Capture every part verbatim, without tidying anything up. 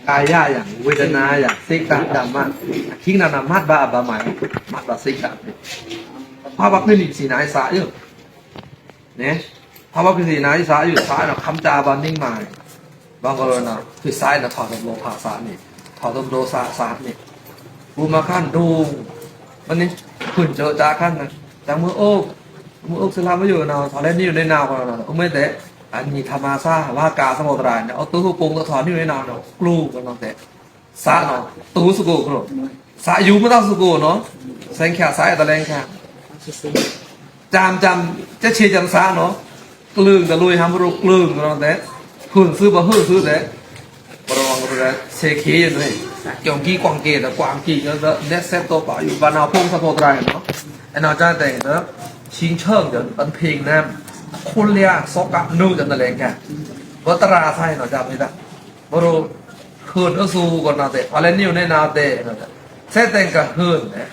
ကာယယံ ဝေဒနာယံ စိတ်တံ ဓမ္မ အခိန်းနနာ် မတ်ဘၣ်အဘၣ်မၢၢ် မတ်ဘၣ်စိတ်တံ ဖါဘၣ်ခွိုနီၼ်စံနါအံၤ သးယို နဲ ဖါဘၣ်ခွိုနီၼ်စံနါအံၤ သးယို သးနခမ်းတၢ်ဘၣ်နံင်းမၢၢ် ဘၣ်ကရီနၤ ခွိုသးန ထောက်တံ လောဘသးန့ၣ် ထောက်တံ ဒေါသသးန့ၣ် ဘူမခန်း ဒိုင်း မ့ၢ်န့ၣ် ခွိုန်ကျော်ကြားခန်းနၤ တံ မွိုးအိုး မွိုးအိုး စလမ်းမယိုနၤ ထောက်လဲနံၣ်နဝ်နဝ် အမ့ၢ်တဲ အနံၣ်ထမဆါ ဝါကာသဘောတရၢ်န့ၣ် အတုဟူပုံသထောက်နံၣ်နဝ်နဝ် ကျိုးကရီတဲ သးနၤ တုစကောကရီ သးယူမတစုကောနၤ စဲင်ခါ သးအဲတလဲင်ခါ တမ်တမ် စဲချေတမ် သးနၤ ကျိုးတလွိုက်ဟံ မရိုကျိုးကရီတဲ ခွိုန်စုဘၣ်ဟိုစုတဲ ပရောင်ကရီတဲ စဲချေနွေ ကွင်ကီကွင်ကီတဲ ကွင်ကီတဲ နဲစဲတော့ပါယူ ဘၣ်နဝ် ပုံသဘောတရၢ်နၤ အဲနဝ် ကြားတဲ့ ချင်းချင်း တန်ဖျိုင်နမ် ခိုးလျား စော်ကား နု တန်တလဲင်ခါ ဘတရာဆိုင်နဝ် ကြားမိတာ မရို ခွိုန်အစုကရီတဲ အလဲနံၣ်နဝ်တဲ စဲတဲင်ကဟိုန်နဲ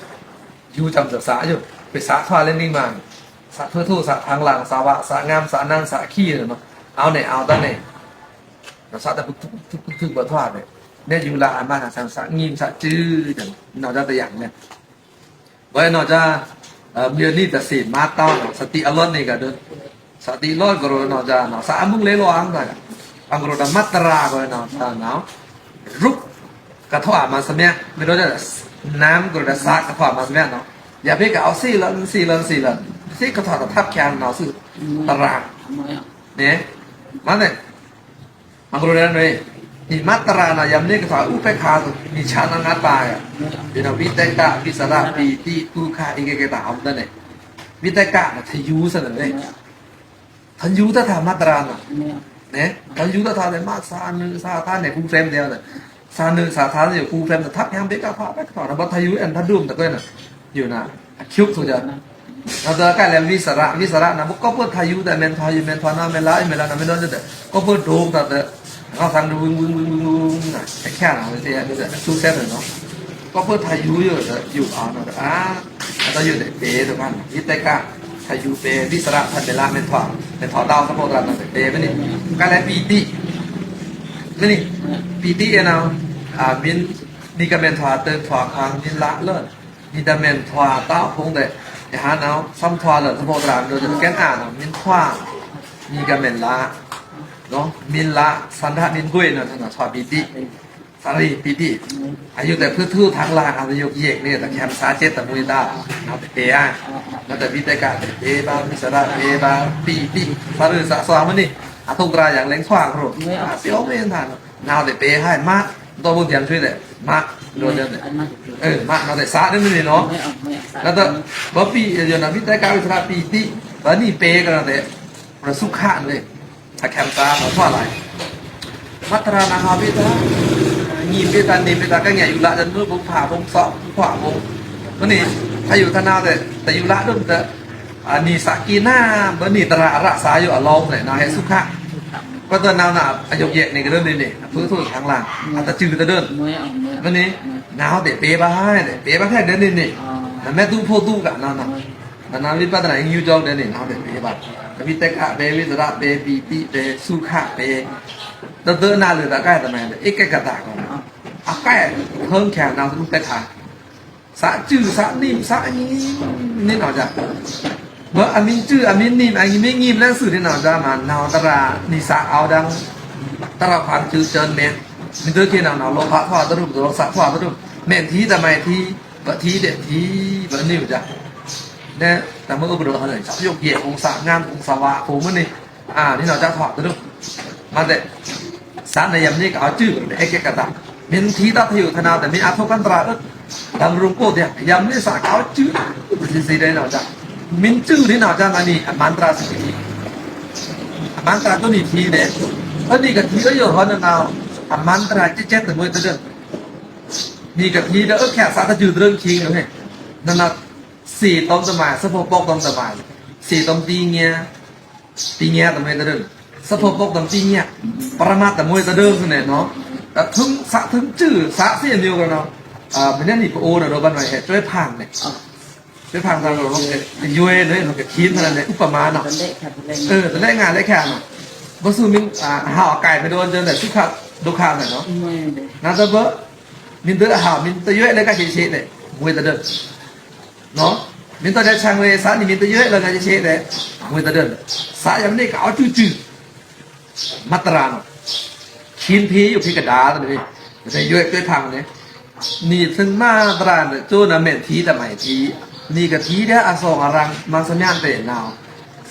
ယူတမ်သးယို ခွိုသးထွာလဲနံၣ်မၢၢ် သးထွဲထိုသးထန်းလင် သးဝါ သးငမ်း သးနန်း သးခံနၤ အဝ်န့ၣ် အဝ်တၢ်န့ၣ် သးတဖုထုကထုကဘၣ်ထွာတဲ နဲယူလၢအမၢၢ် သးသးငိမ် သးစုတၢ် နဝ် ကြားတယံၤနဲ ဘၣ်နဝ် ကြား မီးနံၣ်တသ့ မတ်တဝ်နၤ သတိအလွတ်န့ၣ်ကဒီး သတိလွတ်ကရီနဝ် ကြားနၤ သးအမုၢ်လဲလောင်အံၤ အကရီတမတ်တရာကရီနဝ် ကြားနၤ ရုပ် ကထွာမစမြ မ့ၢ်ဒီး နာမ်ကရီတ သးကထွာမစမြနၤ ယဘိက အဝ်သ့လၢသ့လၢသ့လၢ သ့ကထွာတထပ်ခါနဝ် စုတရာ နဲ မ့ၢ်နဲ အကရီနွေ နံၣ်မတ်တရာနၤ ယံၤန့ၣ်ကထွာ ဥပေက္ခာ နံၣ်ဆါနငါးပါးယၤ ဒီးနဝ် ဝိတက္က ဝိစရ ပီတိ သုခ ဧကဂ္ဂတ အဝ်တၢ်န့ၣ် ဝိတက္ကနၤ ထယူသးန့ၣ် ထယူတၢ်ထါမတ်တရာနၤ နဲ ထယူတၢ်ထါန့ၣ် မတ်သးနုသးထါန့ၣ် ပူဖဲမ့ၢ်တဲ သးနုသးထါန့ၣ် ပူဖဲမ့ၢ်ထပ် ယံၤဘိကထွာ ဘိကထွာနၤ ဘၣ်ထယူအဲန်ထဒုမ်တကွဲနၤ ယူနၤ အကျုပ်ဆိုကြ နဝ် တကဲလဲ ဝိစရ ဝိစရနၤ ဘၣ်ကီၢ်ပၢၢ်ထယူဒီး မ့ၢ်ထွာယူ မ့ၢ်ထွာနၤ မ့ၢ်လါ မ့ၢ်လါနၤ မ့ၢ်ဒီး ကီၢ်ပၢၢ်ဒိုးတၢ်ဒီး နဝ် သံဒုဝိုင်းဝိုင်းဝိုင်းဝိုင်းနၤ အခါနၤ ဝဲတဲ အကျုပ်စဲနၤ ကီၢ်ပၢၢ်ထယူယိုဒီး ယူအါနၤ အတယူဒီး တဲတဘၣ်နၤ ဝိတက္က ထယူပဲ ဝိစရ ထမ့ၢ်လါ မ့ၢ်ထွာ မ့ၢ်ထွာတဝ်သဘောတရၢ်နၤ တဲမ့ၢ်န့ၣ် ကဲလဲ ပီတိ မ့ၢ်န့ၣ် ပီတိအဲနဝ် မ့ၢ် နံၣ်ကမ့ၢ်ထွာတထွာခါ မ့ၢ်လါလၢ နံၣ်တမ့ၢ်ထွာတဖုံးဒီး ယဟါနဝ် သမ်ထွာလၢသဘောတရၢ် ဒီးကဲနအါနဝ် မ့ၢ်ထွာ နံၣ်ကမ့ၢ်လါ မ့ၢ်လါ သန္ဓာ မ့ၢ်ကွဲနဝ် ထွာပီတိ သရီပီတိ အယုဒ်ဖုသူထန်းလင် အယုဒ်ယဲကန့ၣ် တခဲမစါစဲတမွေးတၢ် နဝ် တပဲဧါ နဝ် တဝိတက္ကတပဲဘၣ် ဝိစရတပဲဘၣ် ပီတိ သရီသစွာမ့ၢ်န့ၣ် အထုံးတရၢ်ယံၤလဲင်ထွာကရီ အစဲအိၣ်မ့ၢ်နၤ နဝ် တပဲဟဲ မတ် ဒီးဘို့ဒျံဆွေးဒီး မတ် ဒီးဒျံ မတ် နဝ် တသးဒ်န့ၣ်နီၤ နဝ် တ ဘၣ်ပီ ယနဝ် ဝိတက္က ဝိစရ ပီတိ ဘၣ်နံၣ်ပဲကရီဒီး ပရသုခန့ၣ် အခဲမစါနဝ် ထွာလါ မတ်တရာနၤ ဟးဘိတၢ် ငိမ်ဘိတၢ် န့ၢ်ဘိတၢ် ကညးယူလၢ တနွံဘိဖးဘိ သီဘိခွာဘိ မ့ၢ်န့ၣ် ထယူတနဝ် တယူလၢဒုးတ အနံၣ်သးက့နၤ ဘၣ်နံၣ်တရၣ်အရၣ်သးယိုအလောင်းန့ၣ် နဝ် ဟဲသုခ ပတနဝ်နၤ အယုဒ်ယဲကန့ၣ်ကဒီးန့ၣ်န့ၣ် အဖုသူထန်းလင် အတစုတဒုး မ့ၢ်န့ၣ် နဝ် တပဲဘၣ်ဟဲ တပဲဘၣ်ခဲဒ်န့ၣ်န့ၣ် နမဲသူဖိသူကနဝ် နဝ် ဝိပဿနာ ယူကြောင်းဒ်န့ၣ် နဝ် တပဲဘၣ် တဝိတက္ကပဲ ဝိစရပဲ ပီတိပဲ သုခပဲ တဒုးနၤလၢတကဲတမံၤ ဧကဂ္ဂတကီး အကဲ ဟုံးခဲနဝ် ဥပေက္ခာ သးစု သးနံၣ် သးအငိမ် န့ၣ်နဝ် ကြား ဘၣ်အမံစု အမံနံၣ် အမံငိမ်လဲစုန့ၣ်နဝ် ကြားမး နဝ် တရၣ်နံၣ်သးအဝ်ဒံး တရၣ်ဖန်စုစၢၢ်မဲ မ့ၢ်တက့ၢ်နဝ် နဝ် လောဘထွာတရုပ် ဒေါသထွာတရုပ် မ့ၢ်ထံတမံၤထံ ဘၣ်ထံဒဲးထံ ဘၣ်နံၣ်ကြား နဲ တမုၢ်ဥပဒေဟောင်း ယုတ်ယဲ ပုံသဏ္ဍာန် ပုံသဘာဝ ပုံမ့ၢ်န့ၣ် အါ န့ၣ်နဝ် ကြားထွာတရုပ် မ့ၢ်တဲ သးနံၣ်ယံၤန့ၣ်ကအိုက်စု ဧကဂ္ဂတ မ့ၢ်ထံတၢ်ထယူတနဝ် တမ့ၢ်အထုကံတြၢ် ဒံရူပအိုက်ဒံး ယံၤန့ၣ် သးကအိုက်စု ပစီစီဒဲးနဝ် ကြား မ့ၢ်စုန့ၣ်နဝ် ကြား မ့ၢ်န့ၣ် အမန္တရာစကတိ အမန္တရာတနံၣ်ထံဒဲး တနံၣ်ကထံတယိုဟီုနဝ် အမန္တရာ ကျဲကျဲတမှဲတဒုး မ့ၢ်ကထံဒီး အခဲသးတစုတဒုးခံန့ၣ် နဝ် သီတုံတမံၤ သဘောပေါက်တုံတမံၤ သီတုံ ပညာ ပညာတမှဲတဒုး သဘောပေါက်တုံ ပညာ ပရမတ်တမှဲတဒုးန့ၣ်နီၤ ထုံး သးထုံးစု သးသီအမျိုးကနီၤ မ့ၢ်န့ၣ် ပအိုဝ်ဒီးဘၣ်နဝ် ဟဲ တွဲဖန် န့ၣ် တွဲဖန် သးက အယွဲန့ၣ် ကခင်းသးန့ၣ် ဥပမာနီၤ တလဲငါလဲခဲနီၤ ဘၣ်ဆူမ့ၢ် ဟးအကဲမ့ၢ်ဒီးန့ၣ် သုခ ဒုက္ခ မ့ၢ်ဧါ။ နာ်သဘ မင်းတို့ဟာ မင်းတို့ရွေးလက်က ချစ်ချစ်နဲ့ မွေးတဲ့ နော်။ မင်းတို့နဲ့ ချမ်းသာတဲ့ စားနေ မင်းတို့ရွေးလက်က ချစ်ချစ်နဲ့ မွေးတဲ့ စားရမနေ့က အောက်ကျူကျူ မတ်တရာနော်။ ချင်းဖေးရုပ်ဖေးကဒါတဲ့ ရွေးတွေ့ထောင်နေ နေသင်မတ်တရာနဲ့ ကျိုးနာမည် ထီးတမိုင်ထီး နေကထီးတဲ့အဆောင်အရံ မဆမြတ်တဲ့နောက်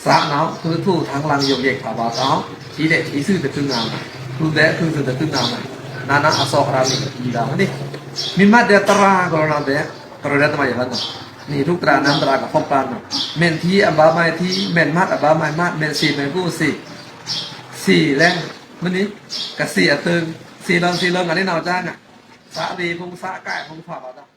စားနောက် သူတို့ထိုင်လံရုပ်ရိပ်ပါပါတော့ ထီးတဲ့ ထီးစုတစ်ခုငါမှာ သူတဲ့ သူစုတစ်ခုငါမှာ နာနာအဆောင်အရံ နေကထီးဒါမနေ့ မိမတ်တဲ့တရာ ကိုရိုနာတဲ့ ကရိုတဲ့တမယဘတ်နော်။ နေထုကတရာ နမ်တရာက ဖောက်ပန်းနော်။ မန်ထီး အဘမတ်ထီး မန်မတ် အဘမတ်မတ် မန်စီ မန်ကူစီ စီလဲ မနေ့ ကစီအသွင် စီလောင် စီလောင် ငါလေး နောက်ကျားငါ စားလေဖုံး စားကိုက်ဖုံး ခွာပါတော့